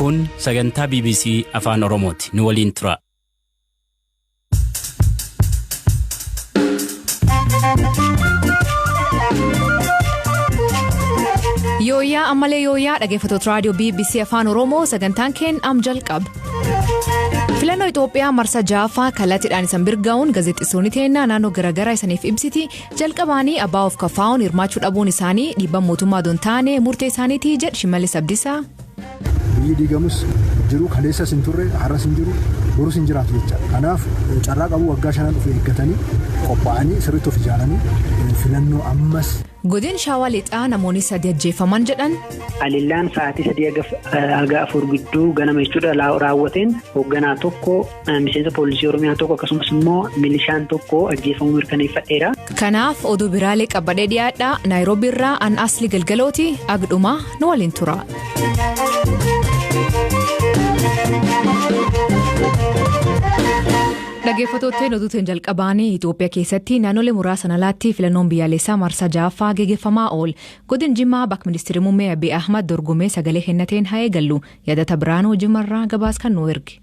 Kun sagantaa BBC Afaan Oromooti. Nu waliin tura. Yooyyaa ammalee yooyyaa dhaggeeffattoota raadiyoo BBC Afaan Oromoo sagantaan keen am jalqaba. Filannoo Itoophiyaa marsaa ja'affaa kallattiidhaan isan birga'uun gaazexeessitoonni teennaa naannoo garaagaraa isaniif ibsiti jalqabaanii abbaa of kafaa'uun hirmaachuu dhabuun isaanii dhiibbaa mootummaa osoo hin taane murtee isaaniiti jedhe Shimallis Abdiisaa. Biyyi diigamus jiru kaleessas hin turre har'as hin jiru borus hin jiraatu jechaadha. Kanaaf carraa qabu waggaa shanan dhufu eeggatanii qophaa'anii sirriitti of ijaaranii filannoo ammas. Godin Shaawaa Lixaa namoonni sadi ajjeefaman jedhan. Alillaan sa'aatii 3 haga 4 gidduu ganama jechuudha raawwateen hoogganaa tokko, miseensa poolisii Oromiyaa tokko, akkasumas immoo milishaan tokko ajjeefamuu mirkaneeffadheera. Kanaaf oduu biraalee qabadhee dhiyaadha. Naayiroobii irraa an Asli Galgalooti agdhumaa nu waliin tura. Dhaggeeffattootni oduutiin jalqabaanii Itoophiyaa keessatti naannolee muraasan alaatti filannoon biyyaalessaa marsaa ja'affaa geggeeffamaa ool. Godin Jimmaa bakka ministeerri muummee Abiy Ahmad dorgomee sagalee kennateen haa eegallu. Yaadata Biraanuu Jimmarraa gabaas kan nu erge.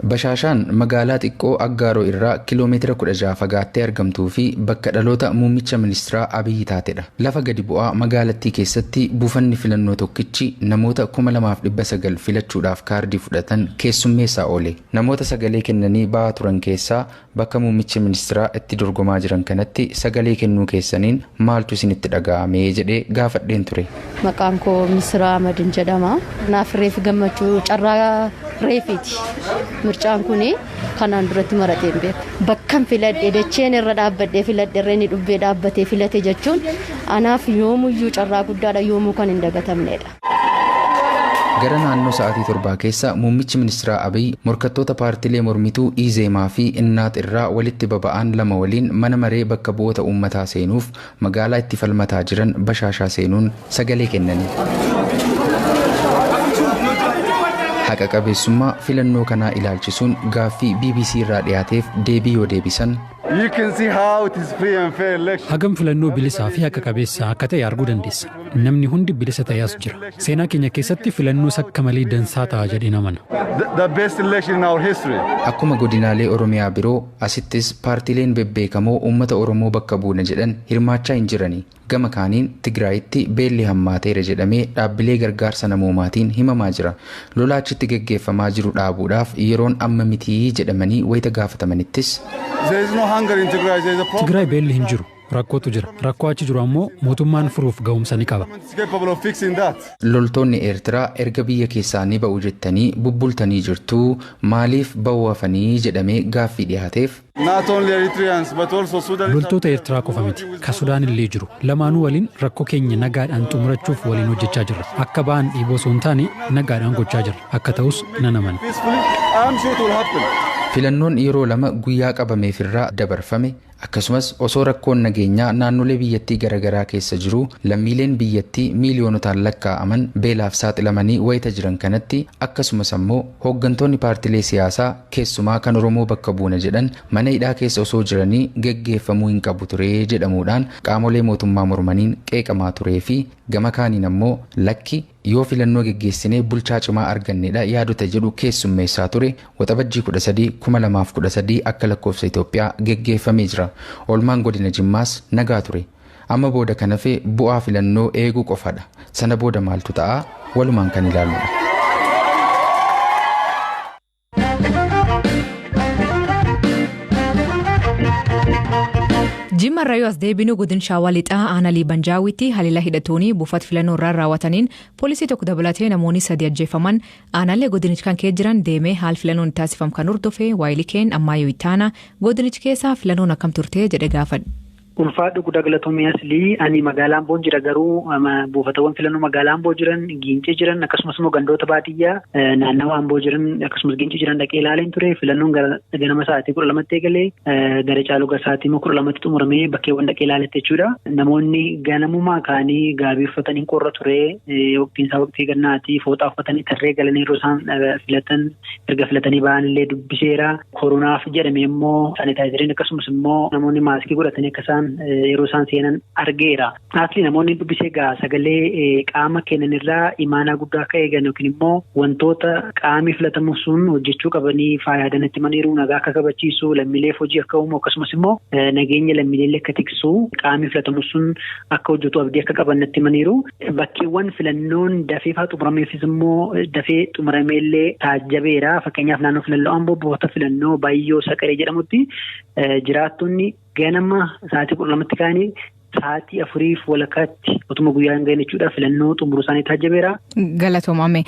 Bashaashaan magaalaa xiqqoo Aggaaroo irraa kiiloomeetira 16 fagaattee argamtuu fi bakka dhaloota muummicha ministeeraa Abiyyi taatedha. Lafa gadi bu'aa magaalattii keessatti buufanni filannoo tokkichi namoota 2900 filachuudhaaf kaardii fudhatan keessummeessaa oole. Namoota sagalee kennanii ba'aa turan keessaa bakka muummichi ministeeraa itti dorgomaa jiran kanatti sagalee kennuu keessaniin maaltu isinitti dhaga'ame jedhee gaafadheen ture. Maqaan koo Misraa Amadin jedhama. Naaf reefi gammachuu carraa reefiiti. Mircaan kun kanaan duratti maratee hin beeku. Bakkan filadhe, dacheen irra dhaabbadhee filadhe, irra inni dhubbee dhaabbatee filate jechuun anaaf yoomuyyuu carraa guddaadha, yoomuu kan hin dagatamnedha. Gara naannoo sa'aatii 7 keessa muummichi ministeeraa Abiy morkattoota paartilee mormituu Izeemaa fi Innaat irraa walitti baba'an lama waliin mana maree bakka bu'oota uummataa seenuuf magaalaa itti falmataa jiran Bashaashaa seenuun sagalee kennani. Haqa qabeessummaa filannoo kanaa ilaalchisuun gaaffii BBC irraa dhiyaateef deebii yoo deebisan. Hagam filannoo bilisaa fi haqa qabeessa akka ta'e arguu dandeessa. Namni hundi bilisa ta'ee as jira. Seenaa keenya keessatti filannoo akka malee dansaa ta'a jedhee amana. Akkuma godinaalee Oromiyaa biroo asittis paartileen bebbeekamoo uummata Oromoo bakka buuna jedhan hirmaachaa hin jirani. Gama kaaniin Tigraayitti beelli hammaateera jedhamee dhaabbilee gargaarsa namoomaatiin himamaa jira. Lola achitti geggeeffamaa jiru dhaabuudhaaf yeroon amma mitii jedhamanii wayita gaafatamanittis. Tigraay beelli hin jiru. Rakkootu jira. Rakkoo achi jiru ammoo mootummaan furuuf ga'umsa ni qaba. Loltoonni Eertiraa erga biyya keessaa ni ba'u jettanii bubbultanii jirtuu, maaliif ba'uu hafanii jedhamee gaaffii dhiyaateef. Loltoota Eertiraa qofa miti. Ka Sudaan illee jiru. Lamaanuu waliin rakkoo keenya nagaadhaan xumurachuuf waliin hojjechaa jirra. Akka ba'an dhiiboo osoo hin taane nagaadhaan gochaa jirra. Akka ta'us nan amana. Filannoon yeroo lama guyyaa qabameefirraa dabarfame, akkasumas osoo rakkoon nageenyaa naannolee biyyattii garaagaraa keessa jiru, lammiileen biyyattii miiliyoonotaan lakkaa'aman beelaaf saaxilamanii wayita jiran kanatti, akkasumas ammoo hooggantoonni paartilee siyaasaa keessumaa kan Oromoo bakka buuna jedhan mana hidhaa keessa osoo jiranii geggeeffamuu hin qabu ture jedhamuudhaan qaamolee mootummaa mormaniin qeeqamaa turee fi gama kaaniin ammoo lakki, yoo filannoo geggeessinee bulchaa cimaa argannedha yaadota jedhu keessummeessaa ture Waxabajjii 13 2013 akka lakkoofsa Itoophiyaa geggeeffamee jira. Oolmaan godina Jimmaas nagaa ture. Amma booda kan hafe bu'aa filannoo eeguu qofadha. Sana booda maaltu ta'a? Walumaan kan ilaalludha. Jimma irraa yoo as deebinu, godin Shaawaa Lixaa aanaa Liibanjaawitti haleellaa hidhattoonni buufata filannoo irraa raawwataniin poolisii tokko dabalatee namoonni sadi ajjeefaman. Aanaalee godinicha kan keessa jiran deemee haal filannoon itti taasifamu kan hordofe Waayilikeen Ammaayoo Ittaana godinicha keessaa filannoon akkam turte jedhe gaafadhe. Ulfaadhu, guddaa galatoomii Aslii. Ani magaalaa Amboo jira, garuu buufatawwan filannoo magaalaa Amboo jiran, Giincii jiran, akkasumas immoo gandoota baadiyyaa naannawa Amboo jiran akkasumas Giincii jiran dhaqee ilaaleen ture. Filannoon ganama sa'aatii 12tti eegalee gara caalu gara sa'aatii immoo 12tti xumuramee bakkeewwan dhaqee ilaaletti jechuudha. Namoonni ganamumaa ka'anii gaabii uffatanii, qorra ture, waqtiin isaa waqtii gannaati, fooxaa uffatanii tarree galanii yeroo isaan filatan, erga filatanii ba'an illee dubbiseera. Koronaaf jedhamee immoo saanitaayizeriin akkasumas immoo namoonni maaskii godhatanii akka isaan deeman yeroo isaan seenan argeera. Asli namoonni dubbisee egaa sagalee qaama kennanirraa imaanaa guddaa akka eegan yookiin immoo wantoota qaamni filatamu sun hojjechuu qabanii faayaadan itti maniiru nagaa akka kabachiisu lammiileef hojii akka uumu akkasumas immoo nageenya lammiilee akka tiksu qaamni filatamu sun akka hojjetu abdii akka qaban natti maniiru. Bakkeewwan filannoon dafee fa'aa xumurameefis immoo dafee xumurameellee taajjabeera. Fakkeenyaaf naannoo filannoo Amboo buufata filannoo Bayyoo Saqaree jedhamutti jiraattonni ganama sa'aatii 12tti ka'anii sa'aatii 4:15tti otuma guyyaa hin gahin jechuudha filannoo xumuruu isaanii taajjabeera. Galatoomame.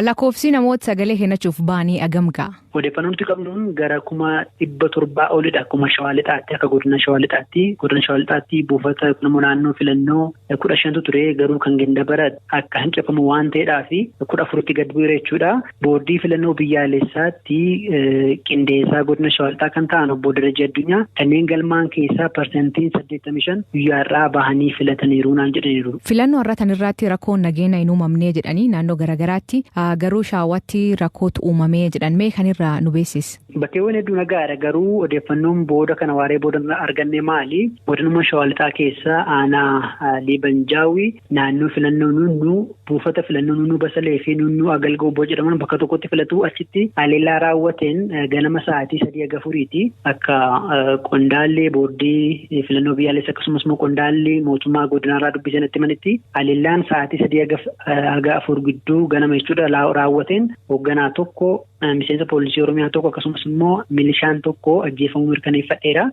Lakkoofsi namoota sagalee kennachuuf ba'anii hagam ga'a? Odeeffannoo nuti qabnuun gara 700,000 olidha. Akkuma Shawaa Lixaatti akka godina Shawaa Lixaatti godina Shawaa Lixaatti buufata naannoo filannoo 15tu ture garuu kan Gindabara akka hanqifamu waan ta'eedhaaf 14tti gad bu'eera jechuudha. Boordii filannoo biyyaalessaatti qindeessaa godina Shawaa Lixaa kan ta'an obbo Darajaa Addunyaa kanneen galmaan keessaa 85% guyyaarraa bahanii filataniiru naan jedhaniiru. Filannoo har'a tanirraatti rakkoon nageenya hin uumamnee jedhanii naannoo garaagaraatti garuu Shawaatti rakkootu uumamee jedhamee kanirraa nu beeksisi. Bakkeewwan hedduu nagaadha garuu odeeffannoon booda kana waaree booda arganne maali? Godinuma Shawaa Lixaa keessa aanaa Liibanjaawii naannoo filannoo nunnuu buufata filannoo nunnuu Basalee fi nunnuu Agalgooboo jedhaman bakka tokkotti filatu achitti haleellaa raawwateen ganama sa'aatii 3-4 akka qondaallee boordii filannoo biyyaalessa akkasumas immoo qondaalli mootummaa godinaarraa dubbisanitti manitti haleellaan sa'aatii 3-4 gidduu ganama jechuudha raawwateen hoogganaa tokko miseensa poolisii Oromiyaa tokko akkasumas immoo milishaan tokko ajjeefamuu mirkaneeffadheera.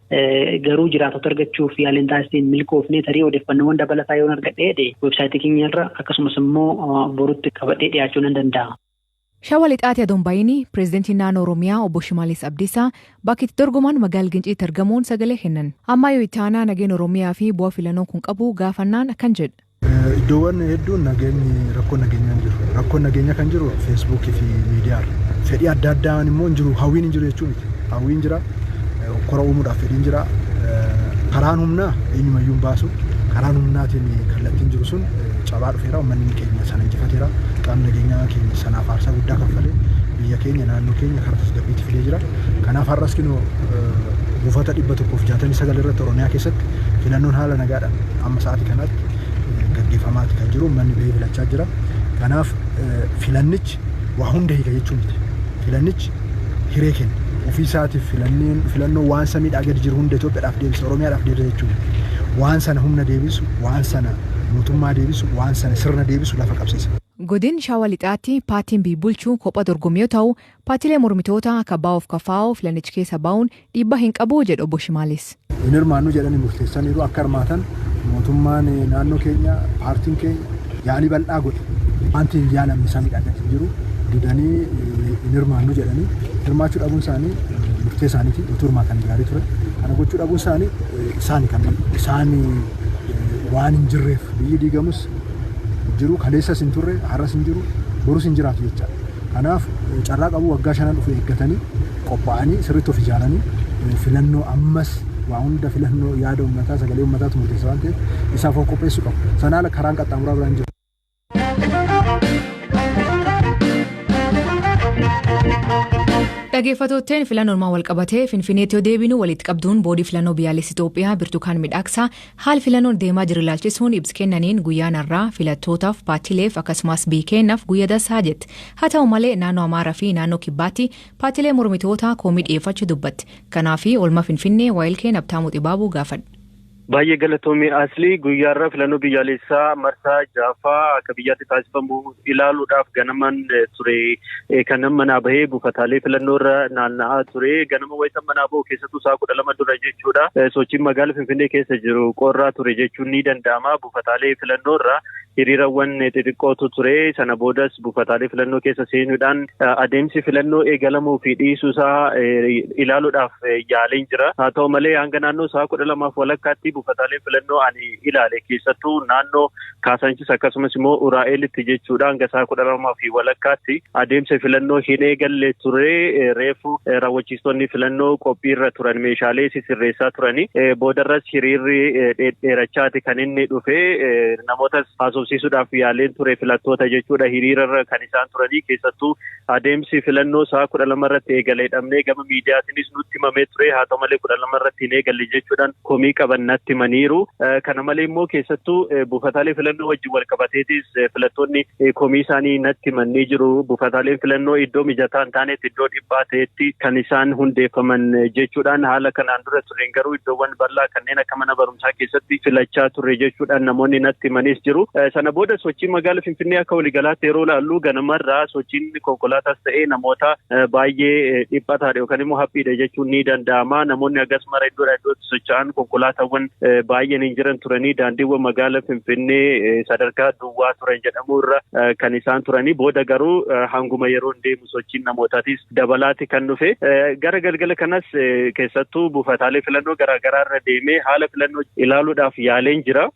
Garuu jiraatota argachuuf yaaliin taasiseen milkoofnee tarii odeeffannoowwan dabalataa yoon argadhee weebsaayitii keenyarra akkasumas immoo borutti qabadhee dhiyaachuu nan danda'a. Shawaa Lixaatti adoon baay'inii pireezidantiin naannoo Oromiyaa obbo Shimallis Abdiisaa bakka itti dorgoman magaalaa Ginciitti argamuun sagalee kennan. Ammaa yoo itti aanaa nageenya Oromiyaa fi bu'aa filannoon kun qabu gaafannaan akkan jedha. Iddoowwan hedduun nageenyi rakkoo nageenyaa hin jiru. Rakkoon nageenyaa kan jiru feesbuukii fi miidiyaarra. Fedhii adda addaan immoo hin jiru hawwiin hin jiru jechuu miti. Hawwiin jira, kora uumuudhaaf fedhiin jira. Karaan humnaa eenyumayyuu hin baasu. Karaan humnaatiin kallattiin jiru sun cabaa dhufeera. Uummanni keenya sana injifateera. Qaamni nageenyaa keenya sanaaf aarsaa guddaa kaffalee biyya keenya naannoo keenya karaa tasgabbiitti fidee jira. Kanaaf har'as kinoo buufata 169 irratti Oromiyaa keessatti filannoon haala nagaadhaan amma sa'aatii kanaatti gaggeeffamaati kan jiru. Uummanni bahee filachaa jira. Kanaaf filannichi waa hunda hiika jechuu miti. Filannichi hiree kenna. Ofii isaatiif filannoo waan samiidhaa gadi jiru hunda Itoophiyaadhaaf deebisa, Oromiyaadhaaf deebisa jechuu miti. Waan sana humna deebisu, waan sana mootummaa deebisu, waan sana sirna deebisu lafa qabsiisa. Godin Shawaa Lixaatti paartiin biyya bulchu kophaa dorgommii yoo ta'u, paartiilee mormitoota akka Baa'oof Kafaa'oo filannicha keessa bahuun dhiibbaa hin qabu jedhu obbo Shimallis. Hin hirmaannu jedhanii murteessaniiru akka hirmaatan mootummaan naannoo keenya paartiin keenya yaalii bal'aa godhe. Wanti hin yaalamne samiidhaa gadi hin jiru didanii hin hirmaannu jedhanii hirmaachuu dhabuun isaanii murtee isaaniiti utuu hirmaatan gaarii ture. Kana gochuu dhabuun isaanii isaani kan isaanii waan hin jirreef biyyi diigamus jiru kaleessas hin turre har'as hin jiru borus hin jiraatu jechaadha. Kanaaf carraa qabu waggaa 5 dhufu eeggatanii qophaa'anii sirriitti of ijaaranii filannoo ammas waa hunda filannoo yaada uummataa sagalee uummataatu murteessa waan ta'eef isaaf of qopheessuu qabu. Sana ala karaan qaxxaamuraa biraan jiru. Dhaggeeffattootni filannoo wal qabatee Finfinneetti yoo deebinu walitti qabduun boordii filannoo biyyaalessa Itoophiyaa Birtukaan Midhaaksaa haala filannoon deemaa jiru ilaalchisuun ibsa kennaniin guyyaan har'aa filattootaaf paartiileef akkasumas biyya keenyaaf guyyaa dansaa jette. Haa ta'u malee naannoo Amaaraa fi naannoo Kibbaatti paartiilee mormitootaa komii dhiyeeffachuu dubbatti. Kanaaf oolmaa Finfinnee waayilkeen Abtaamuu Xibaabuu gaafadha. Baay'ee galatoomii Aslii guyyaarraa filannoo biyyaalessaa marsaa ja'affaa akka biyyaatti taasifamu ilaaluudhaaf ganaman ture kan manaa bahee buufataalee filannoo irra naanna'aa ture ganama wayita manaa bahu keessattuu sa'a 12 dura jechuudha. Sochiin magaalaa Finfinnee keessa jiru qorraa ture jechuun ni danda'ama. Buufataalee filannoo irra hiriirawwan xixiqqootu ture. Sana boodas buufataalee filannoo keessa seenuudhaan adeemsi filannoo eegalamuu fi dhiisuu isaa ilaaluudhaaf yaaliin jira. Haa ta'u malee hanga naannoo sa'a 12:15 buufataalee filannoo ani ilaale keessattuu naannoo Kaasaanchis akkasumas immoo Uraa'elitti jechuudha hanga sa'a 12:15 adeemsa filannoo hin eegalle ture. Reefu raawwachiistonni filannoo qophiirra turan meeshaalee sisirreessaa turani. Boodarras hiriirri dheerachaati kan inni dhufe namootas haasofsiisaa Haasofsiisuudhaaf yaaleen ture filattoota jechuudha. Hiriirarra kan isaan turanii keessattuu adeemsi filannoo sa'a 12 irratti eegalee dhabnee gama miidiyaatiinis nutti himamee ture. Haa ta'u malee 12 irratti hin eegalle jechuudhaan komii qaban natti himaniiru. Kana malee immoo keessattuu buufataalee filannoo wajjin wal qabateetis filattoonni komii isaanii natti himanii jiru. Buufataaleen filannoo iddoo mijataa hin taanetti iddoo dhibbaa ta'etti kan isaan hundeeffaman jechuudhaan haala kanaan dura tureen garuu iddoowwan bal'aa kanneen akka mana barumsaa keessatti filachaa turre jechuudhaan namoonni natti himanis jiru. Sana booda sochii magaalaa Finfinnee akka waliigalaatti yeroo ilaallu ganamarraa sochiin konkolaataas ta'ee namoota baay'ee dhiphataadha yookaan immoo haphiidha jechuun ni danda'ama. Namoonni hagas mara iddoodhaa iddootti socho'an konkolaataawwan baay'een hin jiran turanii daandiiwwan magaalaa Finfinnee sadarkaa duwwaa turan jedhamu irra kan isaan turanii booda garuu hanguma yeroon deemu sochiin namootaatis dabalaati kan dhufe. Gara galgala kanas keessattuu buufataalee filannoo garaagaraa irra deemee haala filannoo ilaaluudhaaf yaaleen jira.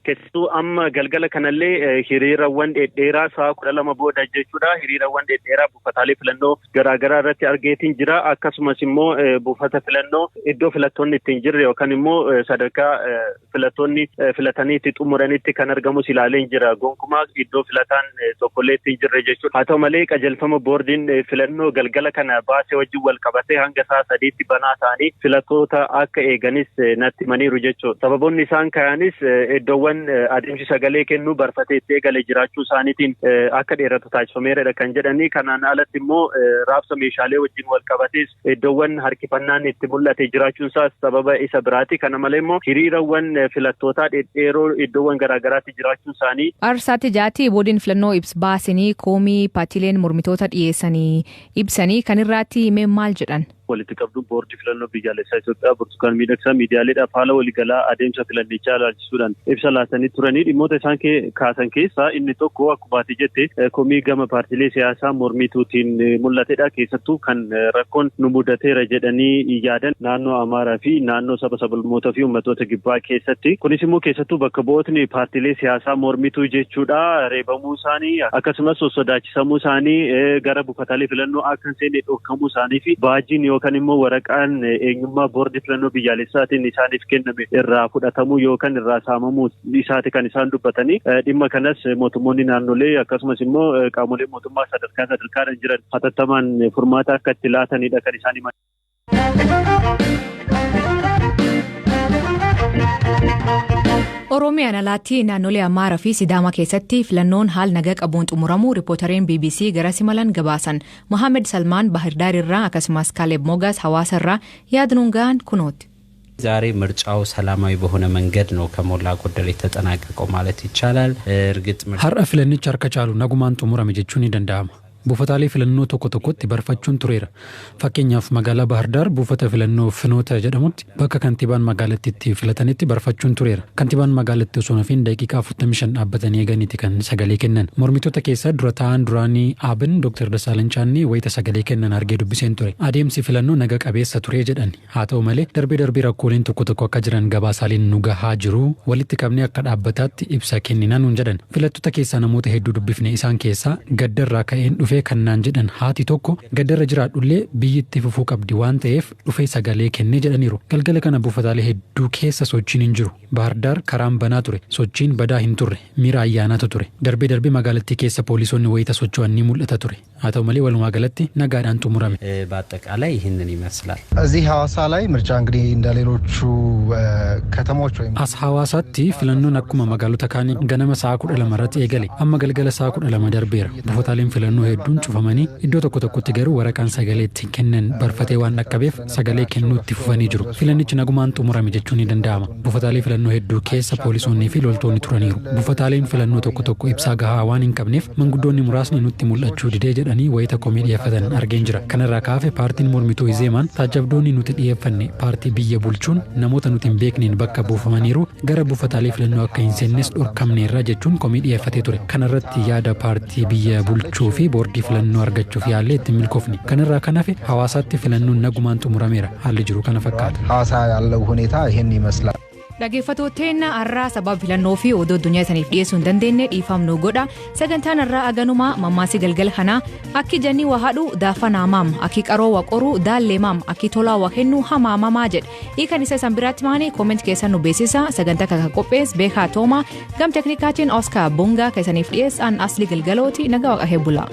Keessattuu amma galgala kanallee hiriirawwan dhedheeraa sa'a 12 booda jechuudha. Hiriirawwan dhedheeraa buufataalee filannoo garaagaraa irratti argeetiin jira. Akkasumas immoo buufata filannoo iddoo filattoonni ittiin jirre yookaan immoo sadarkaa filattoonni filatanii itti xumuranitti kan argamus ilaaleen jira. Gonkumaa iddoo filataan tokkollee ittiin jirre jechuudha. Haa ta'u malee qajeelfama boordiin filannoo galgala kana baasee wajjin wal qabatee hanga sa'a 3tti banaa ta'anii filattoota akka eeganis natti himaniiru jechuudha. Sababoonni isaan ka'anis iddoowwan adeemsi sagalee kennuu barfatee itti eegale jiraachuu isaaniitiin akka dheeratu taasifameeradha kan jedhanii. Kanaan alatti immoo raabsa meeshaalee wajjin wal qabatees iddoowwan harkifannaan itti mul'ate jiraachuun isaas sababa isa biraati. Kana malee immoo hiriirawwan filattootaa dhedheeroo iddoowwan garaagaraatti jiraachuun isaanii. Arsaatti jaati boordiin filannoo ibsa baasanii koomii paartiileen mormitoota dhiyeessanii ibsanii kan irratti mee maal jedhan? Walitti qabduun boordii filannoo biyyaalessaa Itoophiyaa Burtukaan Miidhagsaa miidiyaaleedhaaf haala waliigalaa adeemsa filannichaa ilaalchisuudhaan ibsa laatanii turanii dhimmoota isaan kaasan keessaa inni tokko akkuma ati jette komii gama paartiilee siyaasaa mormituutiin mul'atedha. Keessattuu kan rakkoon nu mudateera jedhanii yaadan naannoo Amaaraa fi naannoo saba sablammootaa fi uummattoota Kibbaa keessatti. Kunis immoo keessattuu bakka bu'ootni paartiilee siyaasaa mormituu jechuudha reebamuu isaanii akkasumas sosodaachisamuu isaanii gara buufataalee filannoo akka hin seenne dhorkamuu isaanii fi baajiin yookaan immoo waraqaan eenyummaa boordii filannoo biyyaalessaatiin isaaniif kenname irraa fudhatamuu yookaan irraa saamamuu isaati kan isaan dubbatanii. Dhimma kanas mootummoonni naannolee akkasumas immoo qaamolee mootummaa sadarkaa sadarkaadhaan jiran hatattamaan furmaata akka itti laatanidha kan isaan himan. Oromiyaan alaatti naannolee Amaaraa fi Sidaamaa keessatti filannoon haala nagaa qabuun xumuramuu riipootareen BBC gara simalan gabaasan. Mohaammed Salmaan Bahirdaar irraa akkasumas Kaaleb Mogaas Hawaasa irraa yaadnuun ga'an kunooti. ዛሬ ምርጫው ሰላማዊ በሆነ መንገድ ነው ከሞላ ጎደል የተጠናቀቀው ማለት ይቻላል። እርግጥ Har'a filannichi harka caalu nagumaan xumurame jechuun ni danda'ama. Buufataalee filannoo tokko tokkotti barfachuun tureera. Fakkeenyaaf magaalaa Baahirdaar buufata filannoo Finoota jedhamutti bakka kantiibaan magaalattiitti filatanitti barfachuun tureera. Kantiibaan magaalattii osoo hafiin daqiiqaa 45 dhaabbatanii eeganiiti kan sagalee kennan. Mormitoota keessaa dura taa'an duraanii Aabin Dr. Dassaalany Chaannee wayita sagalee kennan argee dubbiseen ture. Adeemsi filannoo naga qabeessa ture jedhan. Haa ta'u malee darbee darbee rakkooleen tokko tokko akka jiran gabaasaaleen nu gahaa jiru. Walitti qabnee akka dhaabbataatti ibsa kenninaa nuun jedhan. Filattoota keessaa namoota hedduu dubbifne isaan keessaa gaddarraa ka'een dhufe kannaan jedhan haati tokko gaddarra jiraadhullee biyyitti fufuu qabdi waan ta'eef dhufee sagalee kennee jedhaniiru. Galgala kana buufataalee hedduu keessa sochiin hin jiru. Baahirdaar karaan banaa ture. Sochiin badaa hin turre. Miira ayyaanaatu ture. Darbee darbee magaalattii keessa poolisoonni wayita socho'an ni mul'ata ture. Haa ta'u malee walumaa galatti nagaadhaan xumurame. በአጠቃላይ ይህንን ይመስላል። እዚህ ሐዋሳ ላይ ምርጫ እንግዲህ እንደ ሌሎቹ ከተሞች ወይም As Hawaasaatti filannoon akkuma magaalota kaanii ganama sa'a 12 irratti eegale. Amma galgala sa'a 12 darbeera. Buufataaleen filannoo hedduun cufamanii iddoo tokko tokkotti garuu waraqaan sagalee ittiin kennan barfatee waan dhaqqabeef sagalee kennuu itti fufanii jiru. Filannichi nagumaan xumurame jechuun ni danda'ama. Buufataalee filannoo hedduu keessa poolisoonnii fi loltoonni turaniiru. Buufataaleen filannoo tokko tokko ibsaa gahaa waan hin qabneef manguddoonni muraasni nutti mul'achuu didee jedhanii wayita komii dhiyeeffatan argeen jira. Kanarraa kaafe paartiin mormituu Izeemaan taajjabdoonni nuti dhiyeeffanne paartii biyya bulchuun namoota nuti hin beekneen bakka buufamaniiru gara buufataalee filannoo akka hin seennes dhorkamneerra jechuun komii dhiyeeffatee ture. Kanarratti yaada paartii biyya bulchuu fi boordii filannoo argachuuf yaallee itti milkoofne. Kanarraa kan hafe Hawaasaatti filannoon nagumaan xumurameera. Haalli jiru kana fakkaata. ሐዋሳ ያለው ሁኔታ ይህን ይመስላል። Dhaggeeffattootni har'aa sababa filannoo fi oduu addunyaa isaniif dhiyeessuu hin dandeenye dhiifamnu godha. Sagantaan har'aa aganumaa mammaasii galgala kanaa akki janni waa haadhu daafa naamaam, akki qaroo waa qoruu daallee maam, akki tolaa waa kennu hamaamamaa jedha. Hiikan isa isan biraatti maanii comment keessan nu beeksisa. Sagantaa kan qophees Beekaa Toomaa, gam teknikaatiin Oscar Bungaa kan isaniif dhiyeessan Asli Galgalooti. Nagaa waaqa heebbula.